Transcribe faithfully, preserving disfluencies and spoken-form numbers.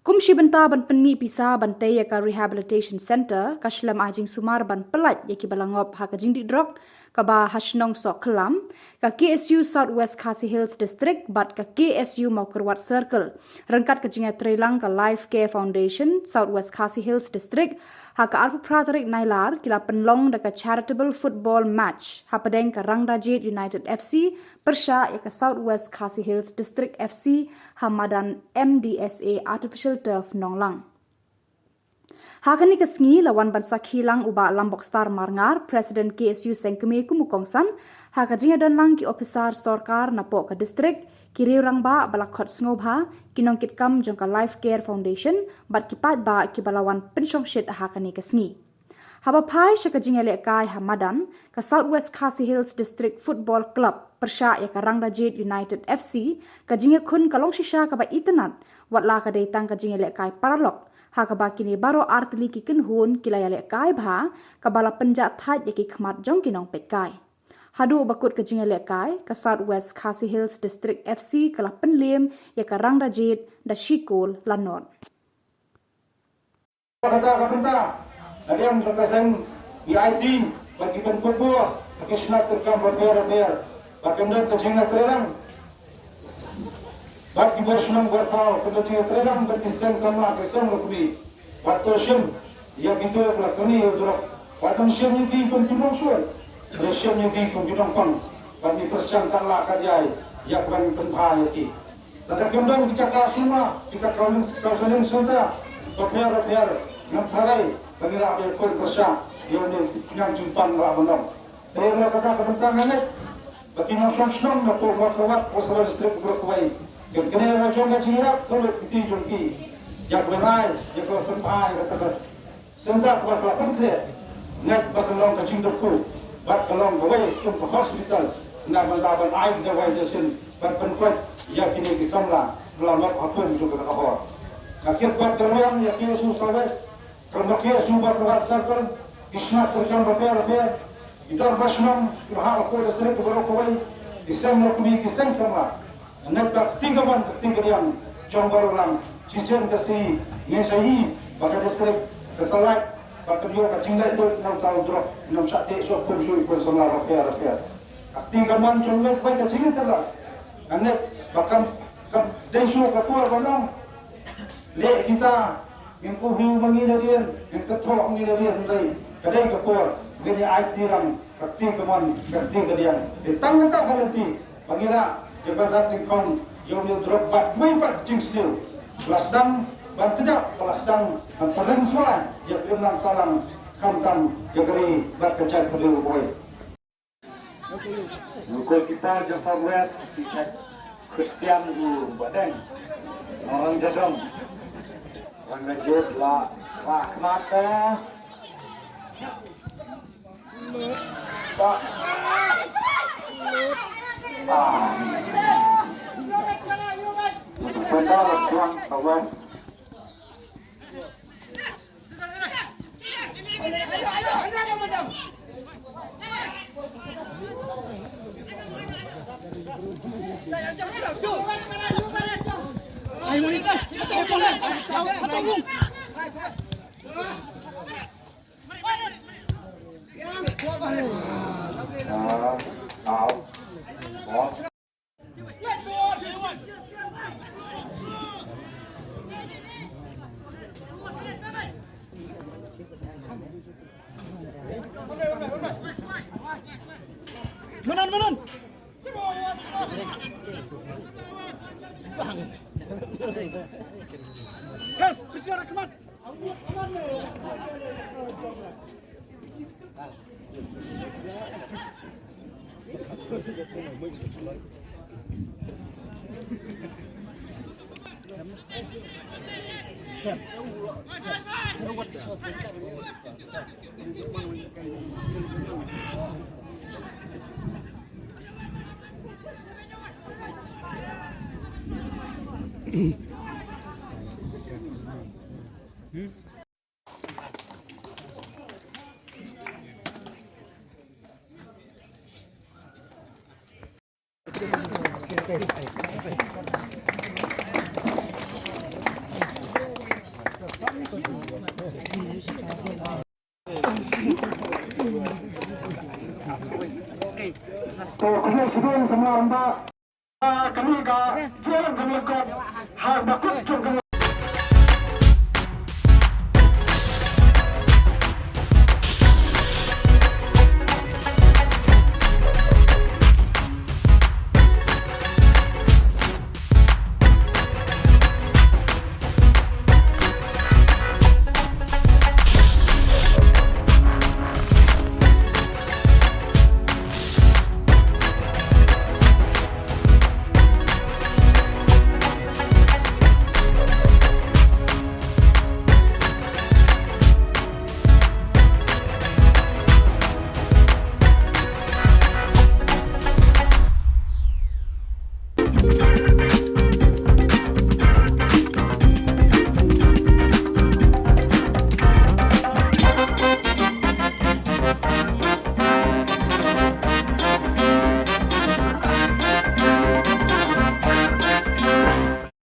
Kum shi bynta ban pynmih pisa ban tei ïa ka Rehabilitation Centre, ka shlem ai jingsumar ban pyllait ïa kiba la ngop ha ka jingdih drok kaba ha shnong Sohkhlam, ka K S U South West Khasi Hills District bad ka K S U Mawkyrwat Circle, ryngkat ka jingïatreilang ka Life Care Foundation South West Khasi Hills District, ha ka arphew phra tarik Nailar ki la pynlong da ka charitable football match hapdeng ka Rangdajied United F C pyrshah ïa ka South West Khasi Hills District F C ha madan M D S A Artificial Turf Nonglang. Ha kane ka sngi la wan ban sakhi lang u Bah Lambokstar Marngar, President K S U Sengkmie kum u kongsan, ha ka jingïadon lang ki ophisar sorkar napoh ka district, ki riew rangbah ba la khot sngewbha, ki nongkitkam jong ka Life Care Foundation bad ki paidbah kiba la wan pynshongshit ha kane ka sngi. Haba phai sha ka jingïalehkai ha madan, ka South West Khasi Hills District Football Club pyrshah ïa ka Rangdajied United F C, ka jingïakhun ka long shisha kaba itynnad, watla ka dei tang ka jingïalehkai paralok, ha kaba kine baroh artylli ki kynhun ki la ïalehkai bha, kaba la pynjah thait ïa ki khmat jong ki nongpeitkai. Haduh ba kut ka jingïalehkai, ka South West Khasi Hills District F C ka la pynliem ïa ka Rangdajied da shi kol la nod. Kata ka bynta, hadien ka seng ngi aiti bad ki pynkup bor, bad ki shnat treikam bapher bapher, bad kyndon ka jingïatreilang bad ki bor shnong bor thaw, kyndon jingïatreilang bad ki seng samla, ki seng lukmi, bad to shim ïa kito ba la kynnoh ïa u drok, bad to shim ïa ki kum ki nongshun, to shim ïa ki kum ki nongpang, bad ngi pyrshang katba lah katba ïai ïa ka ban pynbha ïa ki. Lada kim don kita ka sumar, kita ka counseling, counseling center bapher bapher, ngam tharai ba ngi lah ban pynpyrshah ïa une u khñiang jingpang ba la ban long. Te ïa kata ka bynta nga ngeit ba ki nongshong shnong na Mawkyrwat, Pyrshah District baroh kawei, kin kynnoh la jong ka jingrap ka lut kti jong ki. Ïa ka ban ai ïa ka pynbha ïa kata ka Center kaba la pynkhreh, ngeit ba ka long ka jingdukhu bad ka long kawei kum ka hospital, na bynta ban ai dawai dashin bad pynkoit ïa kine ki samla ba la lok ha kum jong kata ka hor. Nga kit bad kyrpad ïa K S U South West, ka K S U Mawkyrwat Circle, ki shnat treikam bapher bapher, ki dorbar shnong kiba hap hapoh district baroh kawei, ki seng lukmi, ki seng samla. Ngeit ba ka kti kamon, ka kti kadiang jong baroh lang, shisien ka sngi ngin sa ïohi ba ka district ka sa lait bad ka ïoh ka jinglait lut na uta u drok, ngim shah teh shuh kum shuh ki khun samla bapher bapher. Ka kti kamon jong ngi kawei ka jingïatreilang. Ngeit ba kam, kam dei shuh ka por ba nang leh kita, ngin kyntu ma ngi nadien, ngin kynthoh ma ngi nadien, hynrei ka dei ka por ngin ïa ai kti rang, ka kti kamon, ka kti kadiang. Dei tang kata ka lynti ba ngi lah ïa ban rat nyngkong ïa une u drok bad kiwei pat ki jingsniew ba la sdang ban kjap, ba la sdang ban pynrem shuwa ïa ka imlang sahlang, khamtam ïa ka ri bad ka jaitbynriew kawei. U goalkeeper jong South West, u Christian u Badeng. Nongrang Jadong. Rangdajied la rah khmat. Ta. Ah. Defender la buang South West. Manan, manan. Yes, bicara kemat. To, khublei shibun samla rangbah. Kane ka jingïalang jong ka kot ha bakut jong ka